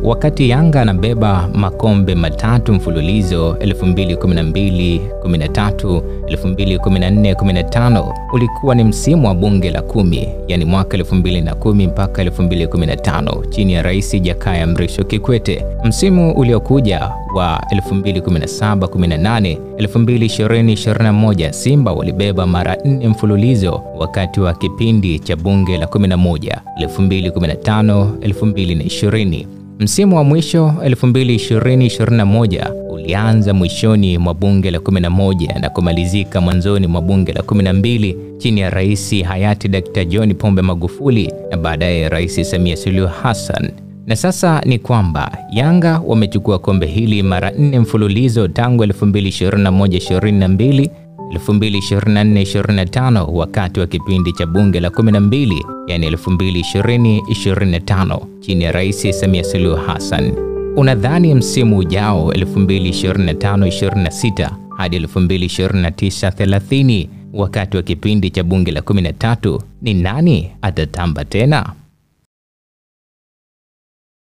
Wakati Yanga anabeba makombe matatu mfululizo 2012, 13, 2014, 15, ulikuwa ni msimu wa bunge la 10, yani mwaka 2010 mpaka 2015 chini ya Rais Jakaya Mrisho Kikwete. Msimu uliokuja wa 2017, 18, 2020, 21 Simba walibeba mara 4 mfululizo wakati wa kipindi cha bunge la 11, 2015, 2020. Msimu wa mwisho 2020-21 ulianza mwishoni mwa bunge la 11 na kumalizika mwanzoni mwa bunge la 12 chini ya Rais hayati Dr. John Pombe Magufuli na baadaye Rais Samia Suluhu Hassan. Na sasa ni kwamba Yanga wamechukua kombe hili mara 4 mfululizo tangu 2021-22, 2024-25 wakati wa kipindi cha bunge la 12, yani 2020-25 chini ya Rais Samia Suluhu Hassan. Unadhani msimu ujao 2025-26 hadi 2029-30 wakati wa kipindi cha bunge la 13 ni nani atatamba tena?